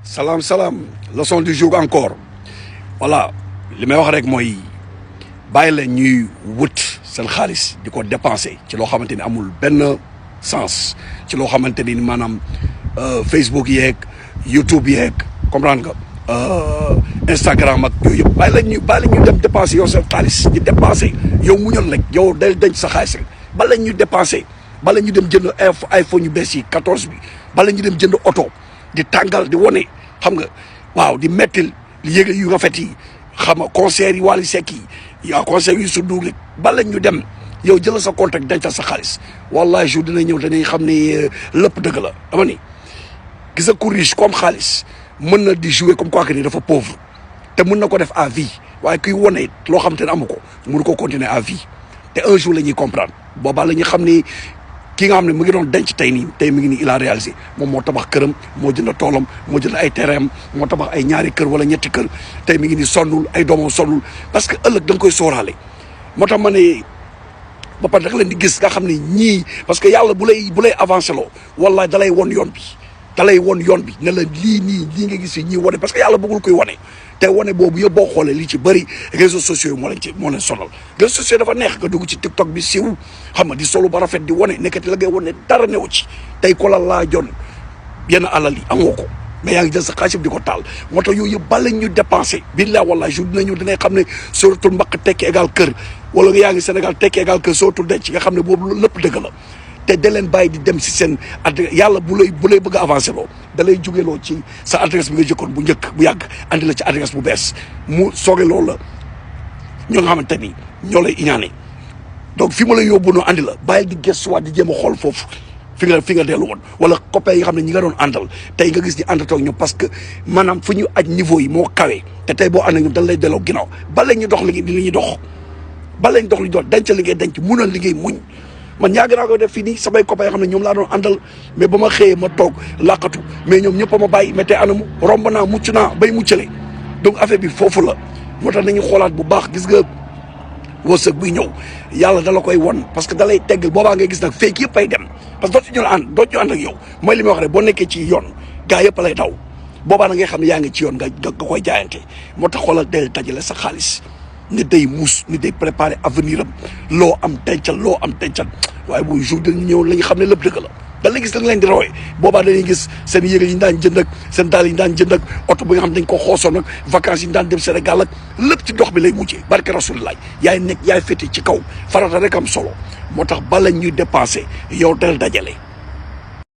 salaam salaam leçon du jour encore voilà li may wax rek mooy bàyyi leen ñuy wut seen xaalis di ko dépenser ci loo xamante ni amul benn sens ci loo xamante ni maanaam Facebook yeeg YouTube yeeg comprendre nga Instagram ak yooyu yëpp bàyyi leen ñu dem dépenser yow seen xaalis di dépenser yow muñoon rek yow day denc sa xaalis rek bàyyi leen ñu dépenser bala ñu dem jënd iPhone yu bees yi 14 bi bala ñu dem jënd oto di tàngal di wone xam nga waaw di mettil yéeg yu rafet yi xam nga concert yi Wally Seck yi yaa concert yu su duug rek bala ñu dem yow jëlal sa contact dencal sa xaalis wallahi jour dina ñëw dañuy xam ne lépp dëgg la dama ni gis nga ku riche comme xaalis mën na di jouer comme quoi que ni dafa pauvre te mën na ko def à vie waaye kuy wone loo xam te ne amu ko mënu ko continuer à vie te un jour la ñuy comprendre boobaa la ñuy xam ni ki nga xam ne mu ngi doon denc tey nii tey mi ngi nii il a réalisé moom moo tabax këram moo jënd toolam moo jënd ay terrain moo tabax ay ñaari kër wala ñetti kër tey mi ngi nii sonnul ay doomam sonnul parce que ëllëg da nga koy sóoraale moo tax ma ne ba pare da nga leen di gis nga xam ne ñii parce que yàlla bu lay avancé loo wallahi da lay won yoon bi da lay won yoon bi ne la lii nga gis fi ñii wane parce que yàlla bëggul koy wane te wane boobu yëpp boo xoolee li ci bëri réseaux sociaux yi moo leen sonal réseaux sociaux dafa neex nga dugg ci TikTok bi siw xam nga di solo ba rafet di wane nekkati la ngay wane dara newu ci tey ko la laa jon yenn alal yi amoo ko mais yaa ngi jël sa xaalis di ko taal moo tax yooyu yëpp bala ñu dépensé billahi wallahi jour dina ñëw dinañ xam ne sooratul mbaq tekki égal kër wala nga yaa ngi Sénégal tekki égal kër sooratul denc nga xam ne boobu lépp dëgg la te da leen bàyyi di dem si seen adresse yàlla bu lay bëgg a avancé loo da lay jógeloo ci sa adresse bi nga jëkkoon bu yàgg andi la ci adresse bu bees mu sooge loolu la ñoo nga xamante ni ñoo lay iñaane donc fi ma la yóbbu noo andi la bàyyi di gëstuwaat di jéem a xool foofu fi nga dellu woon wala copains yi nga xam ne ñi nga doon àndal tey nga gis ni àndatoo ak ñoom parce que maanaam fu ñu aj niveau yi moo kawee te tey boo ànd ak ñoom dañ lay delloo ginnaaw bala ñu dox li ñuy dox bala ñu dox li ñuy dox denc li ngay denc munal li ngay muñ man yàgg naa ko def fii nii samay copains yoo xam ne ñoom laa doon àndal mais ba ma xëyee ma toog làqatu mais ñoom ñëpp a ma bàyyi mais tey anamu romb naa mucc naa bay muccale donc affaire bi foofu la moo tax nañu xoolaat bu baax gis nga wërsëg buy ñëw yàlla da la koy won parce que da lay teggal boobaa ngay gis nag feek yëpp ay dem parce que dootu ñu ànd ak yow mooy li may wax rek boo nekkee ci yoon gaa yëpp lay daw boobaa na ngay xam ne yaa ngi ci yoon nga koy jaayante moo tax xoolal del dajale sa xaalis ni day muus ni day préparer avenir am loo am dencal waaye bu jour dañu ñëw la ñu xam ne lépp dëgg la da lay gis da nga leen di rawee boobaa dañuy gis seen yére yi ñu daan jënd ak seen daal yi ñu daan jënd ak oto bi nga xam dañ ko xoosoon ak vacances yi ñu daan dem Sénégal ak lépp ci dox bi lay mujjee barke Rasulullah yaay féete ci kaw farata rek am solo moo tax bala ñuy dépenser yow del dajale